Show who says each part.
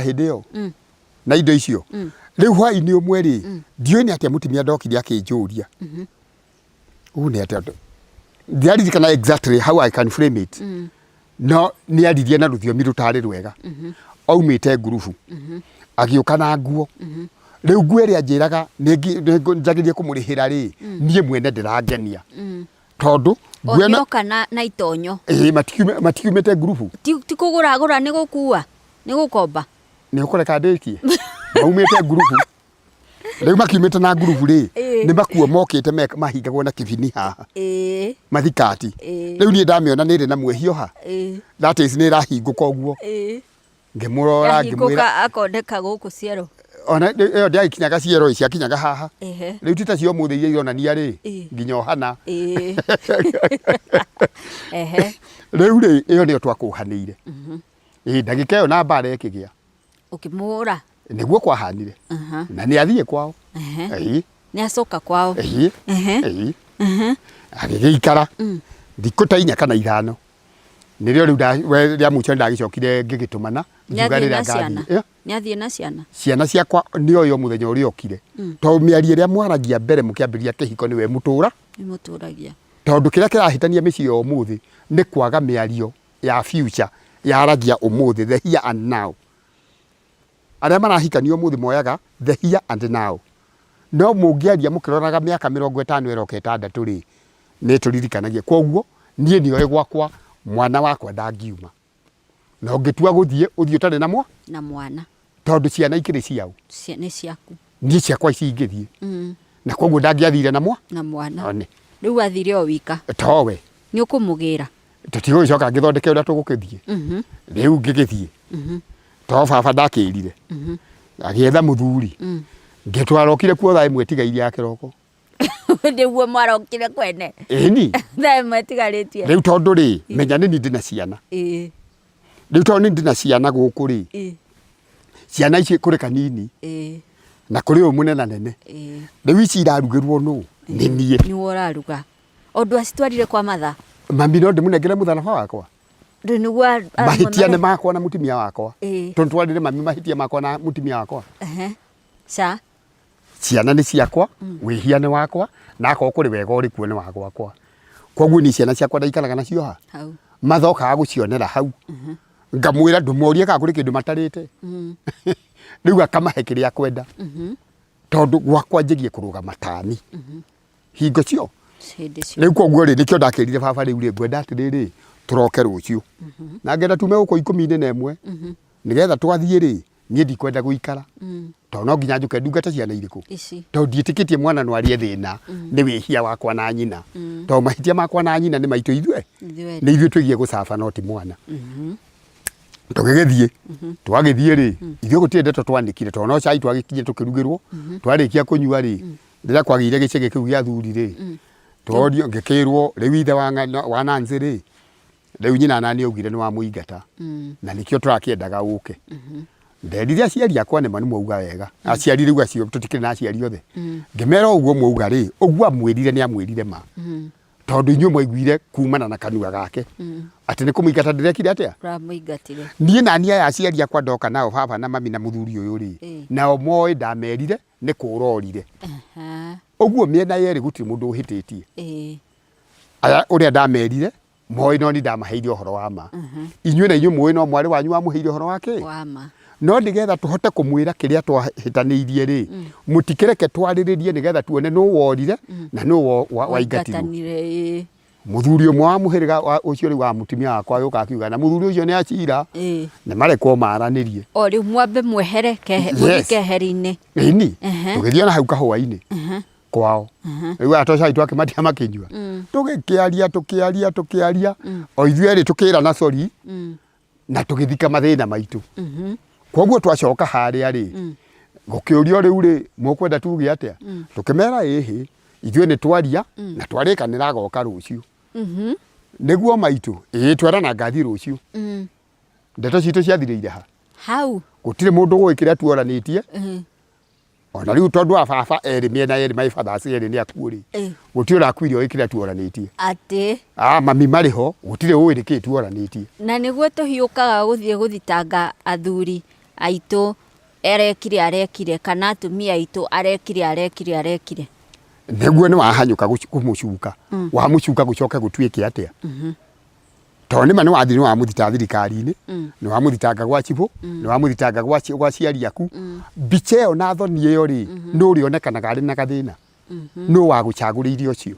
Speaker 1: Hĩndĩ ĩyo na indo icio rĩu hwaĩ-inĩ ũmwe rĩ, ndiũĩ nĩ atĩa mũtumia ndokire akĩnjũria ũũ nĩ atĩa, ndiaririkana exactly how I can frame it, no nĩ aririe na rũthiomi rũtarĩ rwega. Aumĩte ngurubu agĩũka na nguo. Rĩu nguo ĩrĩa njĩraga nĩ njagĩrĩire kũmũrĩhĩra rĩ, niĩ mwene ndĩrangenia tondũ nguo ĩno
Speaker 2: Oka na itonyo.
Speaker 1: Ĩĩ, matikiumĩte ngurubu.
Speaker 2: Ti kũgũra gũra, nĩ gũkua, nĩ gũkomba.
Speaker 1: Nĩ ũkũreka ndĩkie. Maumĩte ngurubu rĩu, makiumĩte na ngurubu rĩ, nĩ makuo mokĩte mahingagwo na kĩbini haha, mathikati. Rĩu niĩ ndamĩona nĩ ĩrĩ na mwĩhio ha, that is nĩ ĩrahingũka ũguo. Ngĩmũrora, ngĩmwĩra
Speaker 2: Yahingũka akoneka gũkũ ciero.
Speaker 1: Ona ĩyo ndĩagĩkinyaga ciero, ciakinyaga haha. Rĩu ti ta cia ũmũthĩ iria ironania rĩ nginya ũhana.
Speaker 2: Ĩĩ. Ehe.
Speaker 1: Rĩu rĩ, ĩyo nĩyo twakũhanĩire. Ĩĩ, ndagĩka ĩyo na mbara ĩkĩgĩa.
Speaker 2: Ũkĩmũhũra?
Speaker 1: Nĩguo kwahanire. Na nĩ athiĩ kwao. Ĩĩ.
Speaker 2: Nĩ acoka kwao.
Speaker 1: Ĩĩ. Ĩĩ. Agĩgĩikara thikũ ta 4 kana 5, nĩrĩo rĩu rĩa mũico ndagĩcokire ngĩgĩtũmana
Speaker 2: Nĩ
Speaker 1: ngiuga
Speaker 2: athiĩ
Speaker 1: rĩrĩa
Speaker 2: na ciana.
Speaker 1: ngathiĩ.
Speaker 2: Nĩ athiĩ na ciana.
Speaker 1: Ciana ciakwa nĩoyo mũthenya ũrĩa okire, tondũ mĩario ĩrĩa mwaragia mbere mũkĩambĩrĩria kĩhiko nĩwe mũtũra
Speaker 2: Nĩ mũtũragia.
Speaker 1: Tondũ kĩrĩa kĩrahĩtania mĩciĩ ya ũmũthĩ nĩ kwaga mĩario ya future, yaragia ũmũthĩ, the here and now. Arĩa marahikania ũmũthĩ moyaga the here and now, no mũngĩaria mũkĩroraga mĩaka 50 ĩroka 60 rĩ, nĩ tũririkanagia. Koguo niĩ nĩoĩ gwakwa mwana wakwa ndangiuma, na ũngĩtua gũthiĩ, ũthiĩ ũtarĩ na mwa
Speaker 2: Na mwana.
Speaker 1: Tondũ ciana ikĩrĩ ciao.
Speaker 2: Nĩ ciaku.
Speaker 1: Niĩ ciakwa ici ingĩthiĩ, na koguo ndangĩathire na mwa
Speaker 2: Na mwana.
Speaker 1: One.
Speaker 2: Rĩu athire o wika.
Speaker 1: Towe.
Speaker 2: Nĩ ũkũmũgĩra?
Speaker 1: Tũtigũgĩcoka ngĩthondeke ũrĩa tũgũkĩthiĩ. Rĩu ngĩgĩthiĩ to baba ndakĩrire agĩetha mũthuri, ngĩtwarokire kuo thaa 1 ĩtigaire ya kĩroko.
Speaker 2: Nĩguo mwarokire kwene.
Speaker 1: Ĩni.
Speaker 2: Thaa 1 ĩtigarĩtie.
Speaker 1: Rĩu tondũ rĩ, menya nĩ niĩ ndĩna ciana. Rĩu tondũ nĩ ndĩna ciana gũkũ rĩ, ciana ici kũrĩ kanini na kũrĩ ũyũ mũnena nene. Rĩu ici irarugĩrwo nũ? Nĩ niĩ.
Speaker 2: Nĩwe ũraruga. Ũndũ acitwarire kwa matha.
Speaker 1: Mami no ndĩmũnengere mũtharaba wakwa?
Speaker 2: Rĩu nĩguo
Speaker 1: Mahĩtia nĩ makwa na mũtumia wakwa. Tondũ twarire mami mahĩtia makwa na mũtumia wakwa.
Speaker 2: Ehe. Ca.
Speaker 1: Ciana nĩ ciakwa, wĩhia nĩ wakwa, na akorwo kũrĩ wega ũrĩ kuo nĩ wa gwakwa. Koguo niĩ ciana ciakwa ndaikaraga nacio ha?
Speaker 2: Hau.
Speaker 1: Mathokaga gũcionera hau. Ngamwĩra ndũmorie kana kũrĩ kĩndũ matarĩte. Rĩu akamahe kĩrĩa akwenda. Tondũ gwakwa njĩgie kũrũgama tani. Hingo cio.
Speaker 2: Hĩndĩ cio.
Speaker 1: Rĩu koguo rĩ, nĩkĩo ndakĩrire baba rĩu rĩ, ngwenda atĩrĩrĩ, tũroke rũciũ. Na ngenda tume gũkũ 11 nĩgetha twathiĩ rĩ, niĩ ndikwenda gũikara tondũ no nginya njũke ndungata ciana irĩkũ?
Speaker 2: Ici.
Speaker 1: Tondũ ndiĩtĩkĩtie mwana no arĩe thĩna nĩ wĩhia wakwa na nyina, tondũ mahĩtia makwa na nyina nĩ maitũ ithuĩ.
Speaker 2: Ithuerĩ.
Speaker 1: Nĩ ithuĩ twĩgie gũcaba, no ti mwana. Tũgĩgĩthiĩ, twagĩthiĩ rĩ, ithuĩ gũtirĩ ndeto twanĩkire tondũ no cai twagĩkinyire tũkĩrugĩrwo. Twarĩkia kũnyua rĩ, rĩrĩa kwagĩire gĩcegĩ kĩu gĩa athuri rĩ, tworio, ngĩkĩrwo rĩu ithe wa wa Nancy rĩ, rĩu nyina nani augire nĩ wamũingata na nĩkĩo tũrakĩendaga ũke. Nderire aciari akwa nĩma nĩ mwauga wega. Aciari rĩu acio tũtikĩrĩ na aciari othe. Ngĩmera ũguo mwauga rĩ, ũguo amwĩrire nĩ amwĩrire ma, tondũ inyuĩ mwaiguire kumana na kanua gake atĩ nĩ kũmũingata ndĩrekire atĩa.
Speaker 2: Ũramũingatire.
Speaker 1: Niĩ na niĩ aya aciari akwa ndoka nao, baba na mami na mũthuri ũyũ rĩ, nao moĩ ndamerire nĩ kũra orire. Ũguo mĩena yerĩ gũtirĩ mũndũ ũhĩtĩtie. Aya ũrĩa ndamerire moĩ no ni ndamaheire ũhoro wa ma. Inyuĩ na inyuĩ mũĩ no mwarĩ wanyu wamũheire ũhoro wa kĩ?
Speaker 2: Wa ma.
Speaker 1: No nĩgetha tũhote kũmwĩra kĩrĩa twahĩtanĩirie rĩ, mũtikĩreke twarĩrĩrie nĩgetha tuone nũ worire na nũ waingatirwo.
Speaker 2: Waingatanire, ĩĩ.
Speaker 1: Mũthuri ũmwe wa mũhĩrĩga ũcio rĩu wa mũtumia wakwa agĩũka akiuga na mũthuri ũcio nĩ acira nĩ marekwo maranĩrie.
Speaker 2: O rĩu mwambe mwehere mũthiĩ keheri-inĩ.
Speaker 1: Ĩni. Tũgĩthiĩ na hau kahũa-inĩ kwao. Rĩu aya tocai twakĩmatia makĩnyua, tũgĩkĩaria, tũkĩaria, tũkĩaria, o ithuĩ erĩ tũkĩrana sorry na tũgĩthika mathĩna maitũ. Koguo twacoka harĩa rĩ, gũkĩũrio rĩu rĩ, mũkwenda tuge atĩa? Tũkĩmera ĩhĩ, ithuĩ nĩ twaria na twarĩkanĩra agoka rũciũ. Nĩguo maitũ, ĩĩ, twerana ngathiĩ rũciũ. Ndeto citũ ciathirĩire ha?
Speaker 2: Hau.
Speaker 1: Gũtirĩ mũndũ ũĩ kĩrĩa tuoranĩtie. Ona rĩu tondũ wa baba erĩ mĩena yerĩ, my fathers erĩ nĩ akuũ rĩ, gũtirĩ ũrakuire ũĩ kĩrĩa tuoranĩtie.
Speaker 2: Atĩ.
Speaker 1: Ah, mami marĩ ho, gũtirĩ ũĩ nĩkĩĩ tuoranĩtie.
Speaker 2: Na nĩguo tũhiũkaga gũthiĩ gũthitanga athuri. Aitũ arekire arekire, kana atumia aitũ arekire arekire arekire.
Speaker 1: Nĩguo nĩ wahanyũka kũmũcuka, wamũcuka gũcoke gũtuĩke atĩa? Tondũ nĩma nĩ wathiĩ, nĩ wamũthita thirikari-inĩ, nĩ wamũthitanga gwa cibũ, nĩ wamũthitanga gwa aciari aku. Mbica ĩyo na thoni ĩyo rĩ, nĩ ũrĩonekanaga arĩ na gathĩna. Nũ wagũcagũrĩire ũcio?